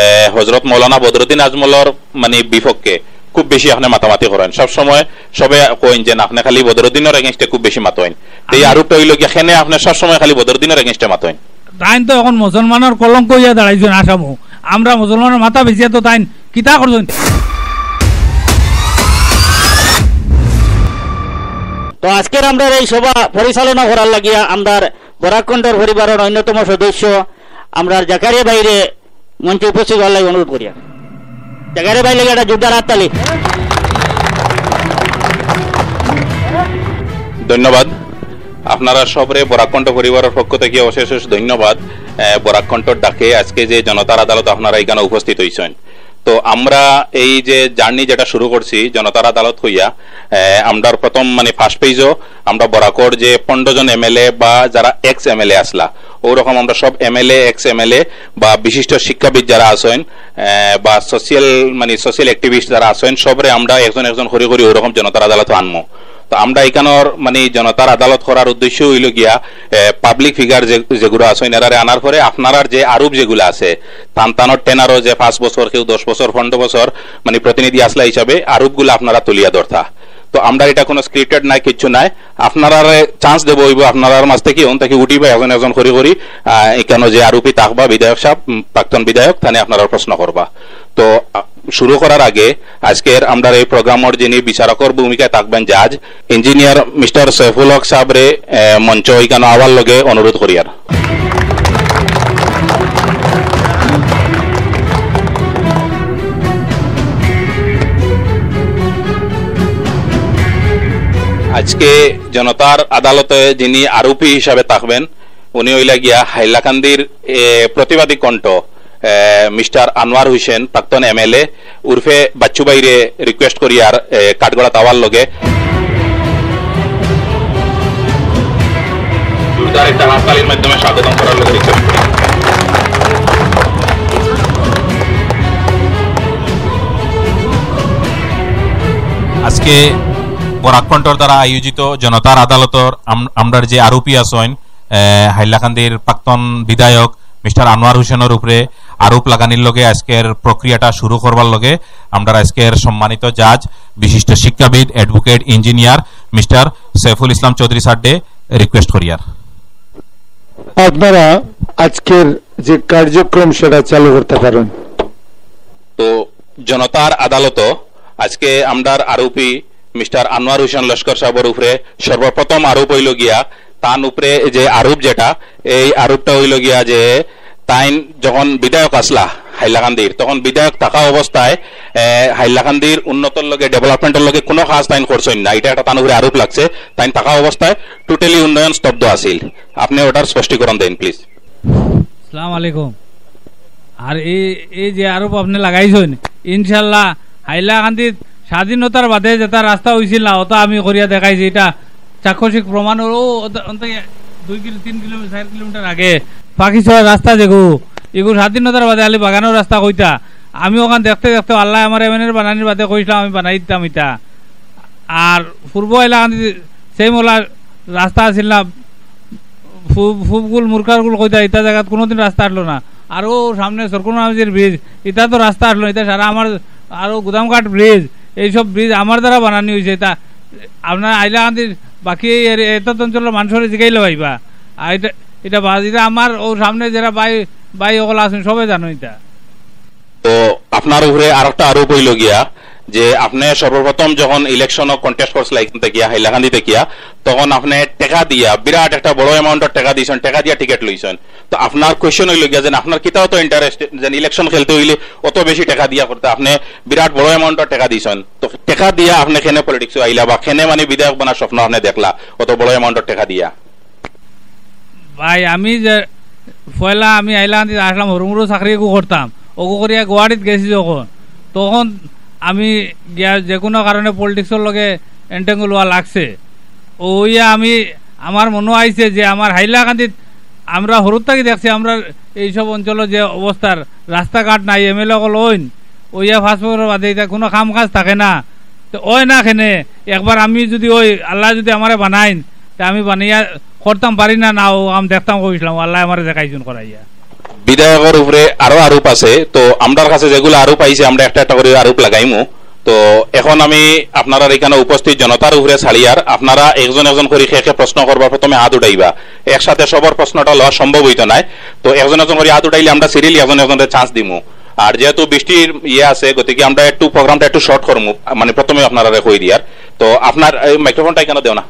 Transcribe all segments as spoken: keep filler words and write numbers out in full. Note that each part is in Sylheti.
এ, হজরত মৌলানা বদরুদ্দিন আজমলর মানে বিপক্ষে খুব বেশি আপনে মাতামাতি করইন, সব সময় সবে কইন যে আপনে খালি বদরুদ্দিনর against-এ খুব বেশি মাতইন। তো এই আমি আরোপটা অইলো গিয়া কেনে আপনে সব সময় খালি বদরুদ্দিনর against-এ মাতইন? তাইন তো এখন মুসলমানর কলঙ্ক অইয়া দাঁড়াইছইন আসামো। আমরা মুসলমানর মাথা বেচিয়া তো তাইন কিতা করছইন? তো আজকের আমরার এই সভা পরিচালনা করার লাগিয়া আমরার বরাক কণ্ঠর পরিবারর অন্যতম সদস্য আমরার জাকারিয়া ভাইরে মঞ্চে উপস্থিত অওয়ার লাগি অনুরোধ করিয়ার। জাকারিয়া ভাইর লাগি একটা জোরদার হাততালি। ধন্যবাদ। আপনারা সবরে বরাক কণ্ঠ পরিবারর পক্ষ থাকি অশেষ অশেষ ধন্যবাদ। এ, বরাক কণ্ঠর ডাকে আজকে যে জনতার আদালত আপনারা ইখানো উপস্থিত অইছইন, তো আমরা এই যে journey যেটা শুরু করছি জনতার আদালত কইয়া, এ, আমরার প্রথম মানে first phase-ও আমরা বরাকর যে পনেরো জন এমএলএ বা যারা এক্স এমএলএ আছলা, ওরকম আমরা সব এমএলএ, এক্স এমএলএ বা বিশিষ্ট শিক্ষাবিদ যারা আছইন, এ, বা সোশ্যাল মানে সোশ্যাল অ্যাক্টিভিস্ট যারা আছইন, সবরে আমরা একজন একজন করি করি ওরকম জনতার আদালতো আনমু। তো আমরা ইখানোর মানে জনতার আদালত করার উদ্দেশ্য অইলো গিয়া, এ, পাবলিক ফিগার যে, যেগুলা আছইন, এরারে আনার পরে আপনারার যে আরোপ যেগুলা আছে, তান তানোর টেনারও যে পাঁচ বছর, কেউ দশ বছর, পনেরো বছর, মানে প্রতিনিধি আছলা হিসাবে আরোপগুলা আপনারা তুলিয়া ধরতা। তো আমরা এটা কোনো স্ক্রিপ্টেড নাই, কিচ্ছু নাই। আপনারারে চান্স দেওয়া অইবো, আপনারার মাঝ থাকি অন থাকি উঠিবা একজন একজন করি করি, আহ, ইখানো যে আরোপী থাকবা, বিধায়ক সাহেব, উম, প্রাক্তন বিধায়ক, তানে আপনারা প্রশ্ন করবা। তো, আহ, শুরু করার আগে আজকের আমরার এই প্রোগ্রামর যিনি বিচারকর ভূমিকায় থাকবেন, জাজ, ইঞ্জিনিয়ার মিস্টার সৈফুল হক সাহেবরে, এ, মঞ্চ ইখানো আওয়ার লগে অনুরোধ করিয়ার। আজকে জনতার আদালতে যিনি আরোপী হিসাবে থাকবেন, উনি অইলা গিয়া হাইলাকান্দির, এ, প্রতিবাদী কণ্ঠ, এ, মিস্টার আনোয়ার হোসেন, প্রাক্তন এমএলএ, উরফে বাচ্চু ভাইরে রিকোয়েস্ট করিয়ার, এ, কাঠগড়াত আওয়ার লগে। জোরদার একটা হাততালির মাধ্যমে স্বাগতম করার লগে রিকোয়েস্ট করি। আজকে বরাক কণ্ঠর দ্বারা আয়োজিত জনতার আদালতর আম-, আমরার যে আরোপী আছইন, এ, হাইলাকান্দির প্রাক্তন বিধায়ক মিস্টার আনোয়ার হোসেনর উপরে আরোপ লাগানির লগে আজকের প্রক্রিয়াটা শুরু করবার লগে আমরার আজকের সম্মানিত জাজ, বিশিষ্ট শিক্ষাবিদ, অ্যাডভোকেট, ইঞ্জিনিয়ার মিস্টার সৈফুল ইসলাম চৌধুরী স্যাররে রিকোয়েস্ট করিয়ার। আপনারা আজকের যে কার্যক্রম সেটা চালু করতে পারেন। তো জনতার আদালতও আজকে আমরার আরোপী মিস্টার আনোয়ার হোসেন লস্কর সাহেবর উপরে সর্বপ্রথম আরোপ অইলো গিয়া, তান উপরে যে আরোপ যেটা, এই আরোপটা অইলো গিয়া যে তাইন যখন বিধায়ক আছলা হাইলাকান্দির, তখন বিধায়ক থাকা অবস্থায়, এ, হাইলাকান্দির উন্নতর লগে, ডেভেলপমেন্টর লগে কোনো কাজ তাইন করছইন না, এটা একটা তান উপরে আরোপ লাগছে। তাইন থাকা অবস্থায় টোটালি উন্নয়ন স্তব্ধ আছিল। আপনে ওটার স্পষ্টীকরণ দেন, প্লিজ। আসসালামু আলাইকুম। আর এই, এই যে আরোপ আপনে লাগাইছইন, ইনশাল্লাহ হাইলাকান্দিত স্বাধীনতার বাদে যেটা রাস্তা অইছিল না, ওটা আমি করিয়া দেখাইছি। এটা চাক্ষুষিক প্রমাণ। ও, ও, ওটা, ওটা দুই কিলো, তিন কিলোমিটার, চার কিলোমিটার আগে পাখিছড়া রাস্তা যেগু, এগু স্বাধীনতার বাদে আলি বাগানর রাস্তা কইতা। আমি ওখান দেখতে দেখতে আল্লাহ আমার এমএনএর বানানির বাদে কইছিলাম আমি বানাই দিতাম ইটা। আর পূর্ব হাইলাকান্দি সেই মোলা রাস্তা আছিল না, ফু-, ফুবগুল, মুরকারগুল কইতা, ইতা জাগাত কোনোদিন রাস্তা আটলো না। আর ও সামনে সরকুন মাঝির ব্রিজ, ইতা তো রাস্তা আটলো না, ইতা সারা আমার, আর ও গুদামঘাট ব্রিজ, এইসব ব্রিজ আমার দ্বারা বানানি অইছে। ইতা আপনার হাইলাকান্দির বাকি এই এরি-, এত অঞ্চলর মানুষরে জিগাইলে পাইবা। আর ইটা, ইটা বাস, ইটা আমার ও সামনে যারা ভাই, ভাই ওগুলো আছেন, সবে জানো ইতা। তো আপনার উপরে আরেকটা আরোপ অইলো গিয়া যে আপনে সর্বপ্রথম যখন ইলেকশনও কন্টেস্ট করছিলা এখান থাকিয়া, হাইলাকান্দি থাকিয়া, তখন আপনে টেকা দিয়া, বিরাট একটা বড় অ্যামাউন্টর টেকা দিছইন, টেকা দিয়া টিকিট লইছইন। তো আপনার কোয়েশ্চন অইলো গিয়া যে আপনার কিতাও তো ইন্টারেস্ট, যে ইলেকশন খেলতে অইলে অত বেশি টেকা দিয়া করতে, আপনে বিরাট বড় অ্যামাউন্টর টেকা দিছইন, তো টেকা দিয়া আপনে কেনে পলিটিক্সে আইলা বা কেনে মানে বিধায়ক বনার স্বপ্ন আপনে দেখলা অত বড় অ্যামাউন্টর টেকা দিয়া? ভাই, আমি যে পয়লা আমি আইলাম, আসলাম, হুরুমুরু চাকরি এগু করতাম, ওগু করিয়া গুয়াহাটিত গেছি যখন, তখন আমি গিয়া যে কোনো কারণে পলিটিক্সর লগে এন্টেঙ্গল হওয়া লাগছে। ওইয়া আমি, আমার মনো আইছে যে আমার হাইলাকান্দিত আমরা হুরুর থাকি দেখছি, আমরা এইসব অঞ্চলো যে অবস্থার রাস্তাঘাট নাই, এমএলএ অকল অইন, ওইয়া পাঁচ বছর বাদে ইতা কোনো কাম কাজ থাকে না। তো অয় না কেনে, একবার আমি যদি ওই আল্লাহ যদি আমারে বানাইন, তে আমি বানাইয়া করতাম পারি না, না ও আমি দেখতাম কইছিলাম, আল্লাহ আমারে দেখাইছইন করাইয়া। বিধায়কর উপরে আরো আরোপ আছে, তো আমরার কাছে যেগুলা আরোপ আইছে আমরা একটা একটা করি আরোপ লাগাইমু। তো এখন আমি আপনারার এখানো উপস্থিত জনতার উপরে ছাড়িয়ার, আপনারা একজন একজন করি কে কে প্রশ্ন করবা, প্রথমে হাত উঠাইবা। একসাথে সবার প্রশ্নটা লওয়া সম্ভব অইতো নায়। তো একজন একজন করি হাত উঠাইলে আমরা সিরিয়ালি একজন একজনরে চান্স দিমু। আর যেহেতু বৃষ্টির ইয়ে আছে, গতিকে আমরা একটু প্রোগ্রামটা একটু শর্ট করমু, মানে প্রথমে আপনারারে কই দিয়ার। তো আপনার এই মাইক্রোফোনটা এখানো দেও না।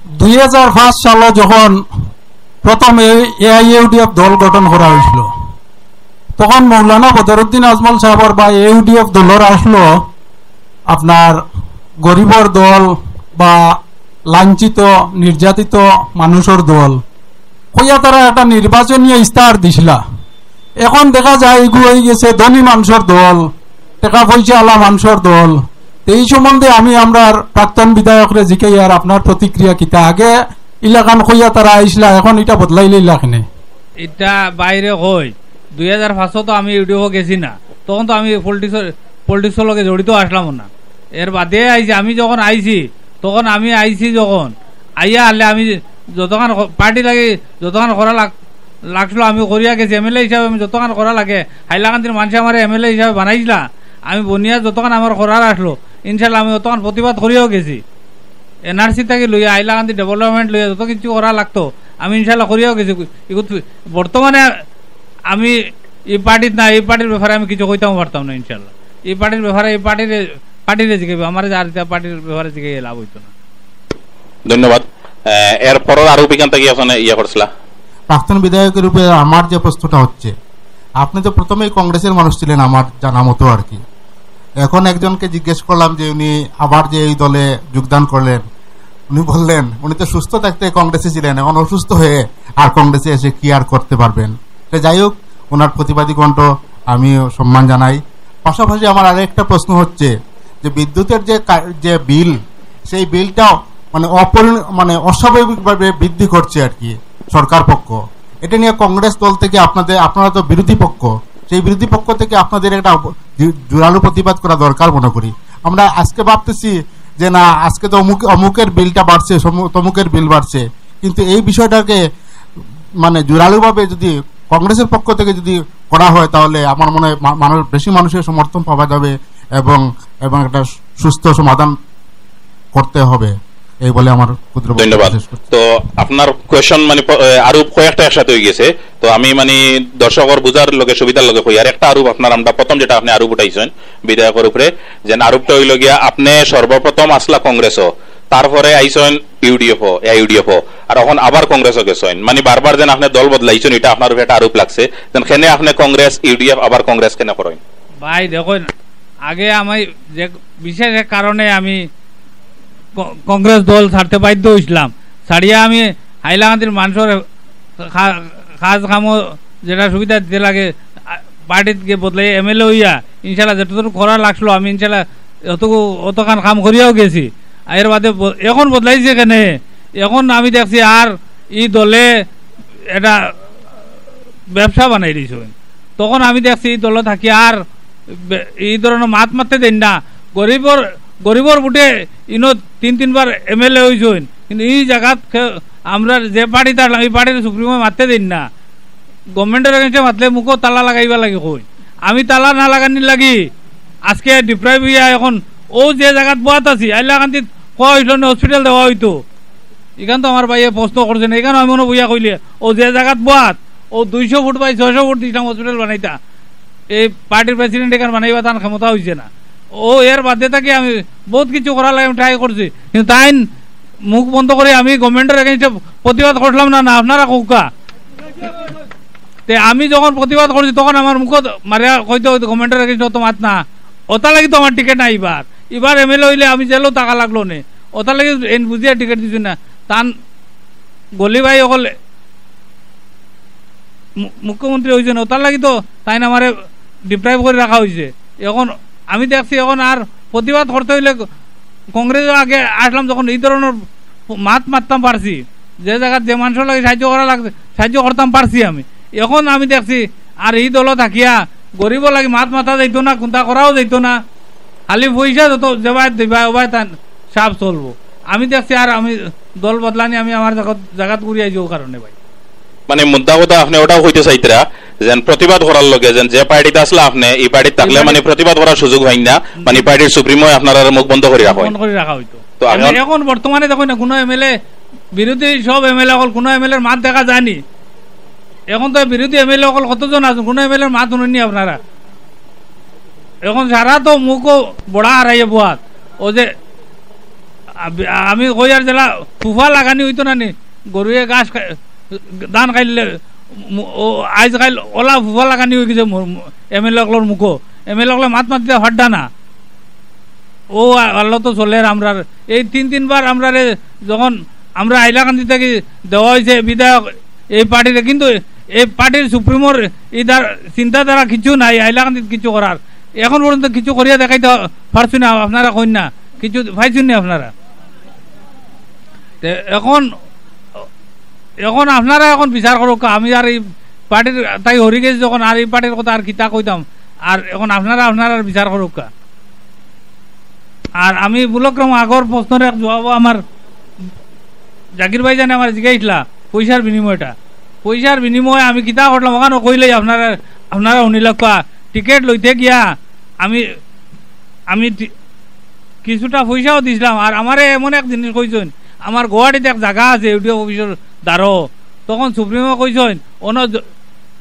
দুই হাজার পাঁচ সালো যখন প্রথম এআইইউডিএফ দল গঠন করা হয়েছিল, তখন মৌলানা বদরুদ্দিন আজমল সাহেবর বা এইউডিএফ দলর আসলো আপনার গরিবর দল বা লাঞ্ছিত, নির্যাতিত মানুষর দল কইয়া তারা একটা নির্বাচনী ইস্তাহার দিছিলা। এখন দেখা যায় এগু হয়ে গেছে ধনী মানুষর দল, টেকা পয়সা আলা মানুষর দল। তো এই সম্বন্ধে আমি আমরার প্রাক্তন বিধায়করে জিকাইয়ার আপনার প্রতিক্রিয়া কিতা? আগে ইলাখান কইয়া তারা আইসলা, এখন এটা বদলাইলে ইলাখানে। এটা বাইরে কই, দুই হাজার পাঁচো তো আমি ইউডিএফও গেছি না, তখন তো আমি পলিটিক্স পলিটিক্সর লগে জড়িত আসলাম না। এর বাদে আইছি, আমি যখন আইছি তখন আমি আইছি যখন আইয়া আলে আমি যতখান পার্টি লাগে যতখান করা লাগ লাগছিল আমি করিয়া গেছি। এমএলএ হিসাবে আমি যতখান করা লাগে, হাইলাকান্দির মানুষে আমার এমএলএ হিসাবে বানাইছিলা, আমি বনিয়া যতখান আমার করার আসলো ইনশাল্লাহ আমি ততখান প্রতিবাদ করিয়াও গেছি। এনআরসি থাকি লইয়া হাইলাকান্দি ডেভেলপমেন্ট লইয়া যত কিছু করা লাগতো আমি ইনশাল্লাহ করিয়াও গেছি। ইগুত বর্তমানে আমি এই পার্টিত না, এই পার্টির ব্যাপারে আমি কিছু কইতাম পারতাম না ইনশাল্লাহ। এই পার্টির ব্যাপারে এই পার্টির পার্টিরে জিগাইবে, আমার আর এটা পার্টির ব্যাপারে জিগাইয়া লাভ হইতো না। ধন্যবাদ। আহ, এর পরের আরোপ এখান থেকে এখন ইয়ে করছিলা। প্রাক্তন বিধায়কের উপরে আমার যে প্রশ্নটা হচ্ছে, আপনি তো প্রথমেই কংগ্রেসের মানুষ ছিলেন আমার জানা মতো আর কি। এখন একজনকে জিজ্ঞেস করলাম যে উনি আবার যে এই দলে যোগদান করলেন, উনি বললেন উনি তো সুস্থ থাকতে কংগ্রেসে ছিলেন, এখন অসুস্থ হয়ে আর কংগ্রেসে এসে কি আর করতে পারবেন। তো যাই হোক, ওনার প্রতিবাদী কণ্ঠ আমিও সম্মান জানাই। পাশাপাশি আমার আরেকটা প্রশ্ন হচ্ছে যে বিদ্যুতের যে কা- যে বিল, সেই বিলটাও মানে অপরি মানে অস্বাভাবিকভাবে বৃদ্ধি করছে আর কি সরকার পক্ষ। এটা নিয়ে কংগ্রেস দল থেকে আপনাদের, আপনারা তো বিরোধী পক্ষ, সেই বিরোধী পক্ষ থেকে আপনাদের একটা অপ- জু- জোরালো প্রতিবাদ করা দরকার মনে করি। আমরা আজকে ভাবতেছি যে না, আজকে তো অমুক অমুকের বিলটা বাড়ছে, সমু- তমুকের বিল বাড়ছে, কিন্তু এই বিষয়টাকে মানে জোরালোভাবে যদি কংগ্রেসের পক্ষ থেকে যদি করা হয়, তাহলে আমার মনে হয় মা- মানুষ, বেশি মানুষের সমর্থন পাওয়া যাবে এবং এবং একটা সুস্থ সমাধান করতে হবে। এই বলে আমার ক্ষুদ্র বক্তব্য ধন্যবাদ। শেষ করছি। তো আপনার কোয়েশন মানে প- এ, আরোপ কয়েকটা একসাথে হয়ে গেছে, তো আমি মানে দর্শকর বুঝার লগে সুবিধার লগে কই। আর একটা আরোপ আপনার, আমরা প্রথম যেটা আপনি আরোপ উঠাইছেন বিধায়কর উপরে, যে আরোপটা হইল গিয়া আপনি সর্বপ্রথম আসলা কংগ্রেসও, তারপরে আইছেন ইউডিএফও, এআইইউডিএফও, আর এখন আবার কংগ্রেসও গেছেন, মানে বারবার যেন আপনি দল বদলাইছেন, এটা আপনার উপরে একটা আরোপ লাগছে। যেন কেনে আপনি কংগ্রেস ইউডিএফ আবার কংগ্রেস কেনে করেন? ভাই দেখইন, আগে আমি যে বিশেষ এক কারণে আমি ক- কংগ্রেস দল ছাড়তে বাধ্য হইছিলাম। ছাড়িয়া আমি হাইলাকান্দির মানুষর খা- কাজ কামো যেটা সুবিধা দিতে লাগে, আ, পার্টিত গিয়া বদলাই এমএলএ হইয়া ইনশাল্লাহ যেটুকু করা লাগছিল আমি ইনশাল্লাহ অতটুকু অতখান কাম করিয়াও গেছি। আর এর বাদে ব- এখন বদলাইছে কেনে, এখন আমি দেখছি আর এই দলে এটা ব্যবসা বানাই দিছে। তখন আমি দেখছি এই দল থাকি আর বে- এই ধরনের মাত মারতে দেন না। গরিবর গরিবর ভোটে ইনো তিন তিনবার এমএলএ হইছইন, কিন্তু এই জায়গাত খে- আমরা যে পার্টিত আসলাম এই পার্টির সুপ্রিমো মারতে দেন না। গভর্নমেন্টর এগেইনস্টে মাতলে মুখো তালা লাগাইবা লাগি কই। আমি তালা না লাগানির লাগি আজকে ডিপ্রাইভ হইয়া এখন ও যে জায়গাত বওয়াত আছি, হাইলাকান্দিত কওয়া হইছিল না হসপিটাল দেওয়া হইতো। এখান তো আমার ভাইয়ে প্রশ্ন করছে না, এখানে আমি মনে বইয়া কইলে ও যে জায়গাত বওয়াত ও দুইশো ফুট বাই ছয়শো ফুট দিছিলাম হসপিটাল বানাইতা। এই পার্টির প্রেসিডেন্ট এখানে বানাইবা তার ক্ষমতা হইছে না। ও এর বাদে থাকি আমি বহুত কিছু করার লাগি আমি ট্রাই করছি, কিন্তু তাইন মুখ বন্ধ করে আমি গভর্নমেন্টর এগেইনস্টে প্রতিবাদ করলাম না, না আপনারা কউক্কা। তে আমি যখন প্রতিবাদ করছি তখন আমার মুখত মারিয়া কইতে হইতো গভর্নমেন্টর এগেইনস্টে অত মাত না, ওটার লাগি তো আমার টিকিট নাই। এবার এবার এমএলএ হইলে আমি জেলও থাকা লাগলো নে, ওটার লাগি এন বুঝিয়া টিকিট দিছি না। তান গলি ভাই অকল মু- মুখ্যমন্ত্রী হইছেন, ওটার লাগি তো তাইন আমারে ডিপ্রাইভ করে রাখা হইছে। এখন আমি দেখছি এখন আর প্রতিবাদ করতে হইলে কংগ্রেসও আগে আসলাম যখন এই ধরনের মাত মারতাম পারছি, যে জায়গাত যে মানুষর লাগি সাহায্য করা লাগছে সাহায্য করতাম পারছি আমি। এখন আমি দেখছি আর এই দল থাকিয়া গরিবর লাগি মাত মাতা যাইতো না, কুন্তা করাও যাইতো না, খালি পয়সা যত যেবায় দিবা ওবায় তান সাপ চলবো। আমি দেখছি আর আমি দল বদলানি আমি আমার জাগাত জাগাত ঘুরি আইছি ও কারণে ভাই। মানে মুদ্রা কথা আপনে ওটাও কইতে চাইতরা, যেন প্রতিবাদ করার লগে যেন যে পার্টিত আছলা আপনে, ই পার্টিত থাকলে পার্টি মানে প্রতিবাদ করার সুযোগ পাইন না, মানে পার্টির সুপ্রিমো আপনারার মুখ বন্ধ করি রাখইন। বন্ধ করি রাখা অইতো। তো এখন এখন বর্তমানে দেখইন না, কুনু এমএলএ, বিরোধী সব এমএলএ অকল, কুনু এমএলএর মাত দেখা যায়নি। এখন তো বিরোধী এমএলএ অকল কতজন আছইন, কুনু এমএলএর মাত হুনইননি আপনারা। এখন সারা তো মুখো বড়া হারাইয়া বুয়াত। ও যে আব-, আমি কই আর যেলা ফুফা লাগানি অইতো না নি, গরুয়ে ঘাস খাই, ধান খাইলে, মু-, ও আইজ খাইল ওলা ফুফা লাগানি অইগেছে মু-, মু-, এমএলএ অকলর মুখো। এমএলএ অকলে মাত মাতিতা ফাড্ডা না। ও আ-, আল্লাহ তো চলের আমরার। এই তিন তিনবার আমরারে যখন আমরা হাইলাকান্দি থাকি দেওয়া অইছে বিধায়ক এই পার্টিরে, কিন্তু এই পার্টির সুপ্রিমোর ইদার চিন্তাধারা কিছু নাই, হাইলাকান্দিত কিছু করার। এখন পর্যন্ত কিছু করিয়া দেখাইতা পারছইন না, আপনারা কইন না, কিছু পাইছইন না আপনারা। তে এখন, এখন আপনারা এখন বিচার করউক্কা। আমি আর এই পার্টির তাই হরি গেছি যখন, আর এই পার্টির কথা আর কিতা কইতাম, আর এখন আপনারা আপনারার বিচার করউক্কা। আর আমি বুলক্রম আগর প্রশ্নর এক জবাবও আমার জাকির ভাইজানে আমারে জিগাইছলা, পয়সার বিনিময়টা। পয়সার বিনিময়ে আমি কিতা করলাম, ওখানো কইলেই আপনারা, আপনারা হুনিলাউক্কা, টিকিট লইতে গিয়া আমি, আমি টি-, কিছুটা পয়সাও দিছলাম। আর আমারে এমন এক জিনিস কইছইন, আমার গুয়াহাটিত এক জাগা আছে ইউডিএফ অফিসর দ্বারো, তখন সুপ্রিমো কইছইন, অনো জ-,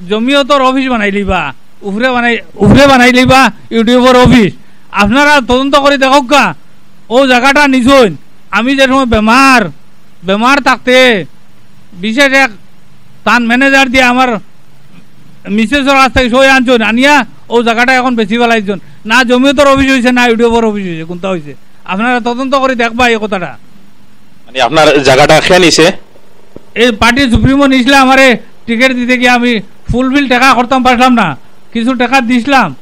জমিয়তর অফিস বানাইলিবা, উপরে বানাই, উপরে বানাইলিবা ইউডিএফর অফিস। আপনারা তদন্ত করি দেখউক্কা, ও জাগাটা নিছইন। আমি যে সময় বেমার, বেমার থাকতে বিশেষ এক তান ম্যানেজার দিয়া আমার মিসেসর কাছ থাকি সই আনছইন, আনিয়া ও জাগাটা এখন বেচি ফালাইছইন। না জমিয়তর অফিস অইছে, না ইউডিএফর অফিস অইছে, কুনটা অইছে? আপনারা তদন্ত করি দেখবা এই কথাটা। মানে আপনার জাগাটা কে নিছে? এই পার্টির সুপ্রিমো নিছলা আমারে টিকিট দিতে গিয়া, আমি ফুলফিল টেকা করতাম পারলাম না, কিছু টেকা দিছলাম,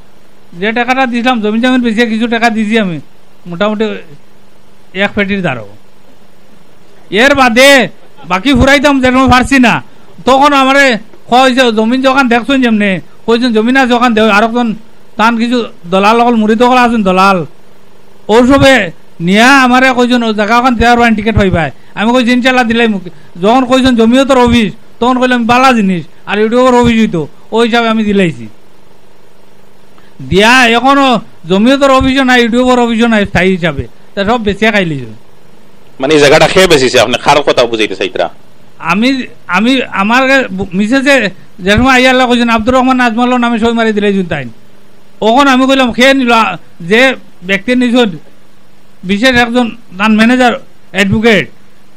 যে টেকাটা দিছলাম জমিন জমিন বেচিয়া কিছু টেকা দিছি আমি, মোটামুটি এক পেটির দ্বারো। এর বাদে বাকি ফুরাইতাম যে সময় পারছি না, তখন আমারে কইছে, জমিন যখন দেখছইন যেমনে, কইছইন জমিন আছে ওখান দেও, আরকজন তান কিছু দলাল অকল, মুরিদ অকল আছইন দলাল, ও সবে নিয়া আমারে কইছইন, "ও জাগা ওখান দেওয়ার বান টিকিট পাইবায়।" আমি কইছি, "ইনশাল্লাহ দিলাইমু।" যখন কইছইন জমিয়তর অফিস, তখন কইলাম, "বালা জিনিস, আর ইউডিএফর অফিস অইতো।" ওই হিসাবে আমি দিলাইছি। দিয়া এখনো জমিয়তর অফিসও নাই, ইউডিএফর অফিসও নাই স্থায়ী হিসাবে, তা সব বেচিয়া খাইলিছইন। মানে এই জাগাটা কে বেচিছে, আপনে কার কথা বুঝাইতে চাইতরা? আমি, আমি, আমার গে-, মিসেসে যে সময় আইয়া আল্লাহ কইছইন, "আব্দুর রহমান আজমলর নামে সই মারি দিলাইছইন তাইন।" অখন আমি কইলাম, "কে নিলা?" যে ব্যক্তি নিছইন, বিশেষ একজন তান ম্যানেজার, অ্যাডভোকেট।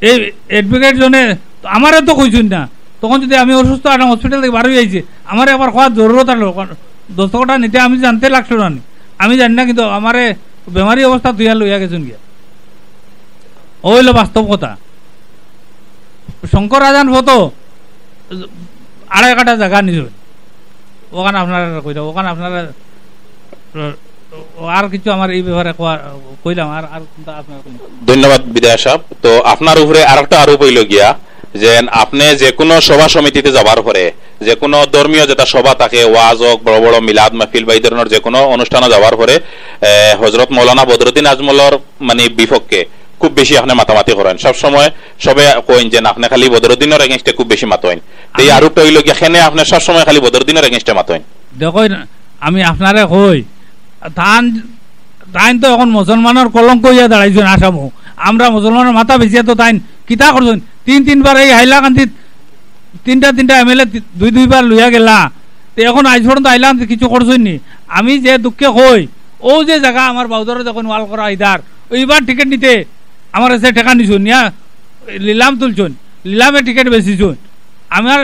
এই অ্যাডভোকেট জনে আমারে তো কইছইন না, তখন যদি আমি অসুস্থ আছলাম, হসপিটাল থাকি বার অই আইছি, আমারে একবার কওয়ার জরুরত আছলো, কারণ দস্তখতটা নিতে আমি জানতে লাগতো না নি। আমি জানি না, কিন্তু আমারে বেমারি অবস্থা তুইয়া লইয়া গেছইন গিয়া। অউ অইলো বাস্তব কথা। শঙ্কর রাজান ফটো আড়াই কাঠা জাগা নিছইন, ওখান আপনারা কইরা, ওখান আপনারা ও, আর কিছু আমার এই ব্যাপারে কওয়া-, কইলাম, আর, আর কোনটা আপনার কোনো? ধন্যবাদ বিধায়ক সাহেব। তো আপনার উপরে আরেকটা আরোপ অইলো গিয়া যে আপনে যে কোনো সভা সমিতিতে যাবার পরে, যে কোনো ধর্মীয় যেটা সভা থাকে, ওয়াজ হোক, বড় বড় মিলাদ মাহফিল বা এই ধরনের যে কোনো অনুষ্ঠানে যাবার পরে, এ, হযরত মৌলানা বদরুদ্দিন আজমলর মানে বিপক্ষে খুব বেশি আপনে মাতামাতি করইন। সব সময় সবে কইন যে আপনে খালি বদরুদ্দিনর against-এ খুব বেশি মাতইন। তো এই আমি আরোপটা অইলো গিয়া কেনে আপনে সব সময় খালি বদরুদ্দিনর against-এ মাতইন? দেখইন, আমি আপনারে কই, তান, তাইন তো এখন মুসলমানর কলঙ্ক অইয়া দাঁড়াইছইন আসামো। আমরা মুসলমানর মাথা বেচিয়া তো তাইন কিতা করছইন? তিন তিনবার এই হাইলাকান্দিত তিনটা তিনটা এমএলএ তি-, দুই দুইবার লইয়া গেলা। তে এখন আইজ পর্যন্ত আইলাম যে কিছু করছইন নি? আমি যে দুঃখে কই, অউ যে জাগা আমার বাউদরে যখন ওয়াল করা ইদার, অউ ইবার টিকিট নিতে আমার গেছে টেকা নিছইন, নিয়া লিলাম তুলছইন, লিলামে টিকিট বেচিছইন। আমার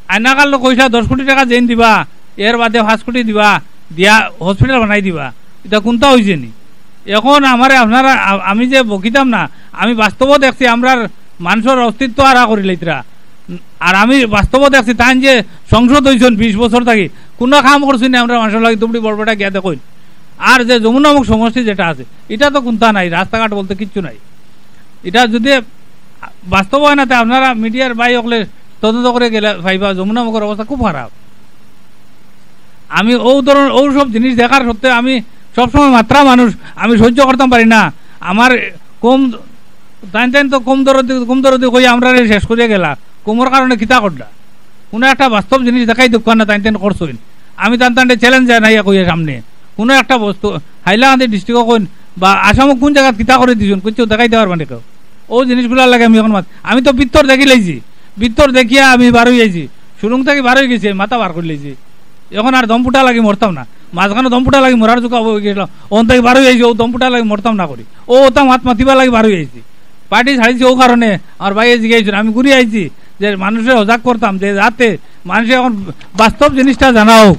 আয়নাকাল কইছলা দশ কোটি টেকা যেইন দিবা, এর বাদে পাঁচ কোটি দিবা, দিয়া হসপিটাল বানাই দিবা। ইটা কুনটা অইছে নি? এখন আমারে আপনারা, আ-, আমি যে বকিতাম না, আমি বাস্তবও দেখছি আমরার মানষর অস্তিত্ব হারা করিলাইতরা। আর আমি বাস্তবও দেখছি, তাইন যে সংসদ অইছইন বিশ বছর থাকি, কুনু কাম করছইন নি আমরার মানষর লাগি? তুমরি বরপেটা গিয়া দেখইন। আর যে যমুনামুখ সমষ্টি যেটা আছে, ইটা তো কুনতা নাই, রাস্তাঘাট বলতে কিচ্ছু নাই। ইটা যদি বাস্তব অয় না, তে আপনারা মিডিয়ার ভাই অকলে তদন্ত করি গেলে পাইবা, যমুনামুখর অবস্থা খুব খারাপ। আমি অউ ধরন, অউ সব জিনিস দেখার সত্ত্বে আমি সবসময় মাতরা মানুষ, আমি সহ্য করতাম পারি না। আমার কম, তাইন তাইন তো কম দরদি, কম দরদি কইয়া আমরারে শেষ করিয়া গেলা। কমর কারণে কিতা করলা? কুনু একটা বাস্তব জিনিস দেখাই দেউক্কা না, তাইন তাইন করছইন। আমি তান তানরে চ্যালেঞ্জ জানাইয়া কইয়া সামনে, কুনু একটা বস্তু হাইলাকান্দি ডিস্ট্রিক্টও কইন বা আসামও কুন জাগাত কিতা করি দিছইন, কিচ্ছু দেখাই দেওয়ার মানে কেউ। অউ জিনিসগুলার লাগি আমি অখন মাত-, আমি তো ভিতর দেখিলাইছি, ভিতর দেখিয়া আমি বার অই আইছি, সুরুং থাকি বার অই গেছি, মাথা বার করিলাইছি। অখন আর দম ফুটা লাগি মরতাম না, মাঝখানো দম ফুটা লাগি মরার জুকা অই গেছিল, অন থাকি বার অই আইছি, অউ দম ফুটা লাগি মরতাম না করি, অউ অতা মাত মাতিবার লাগি বার অই আইছি। পার্টি ছাড়িছি অউ কারণে। আমার ভাইয়ে জিগাইছইন, আমি ঘুরি আইছি যে মানষরে হজাগ করতাম, যে যাতে মানষে অখন বাস্তব জিনিসটা জানা অউক।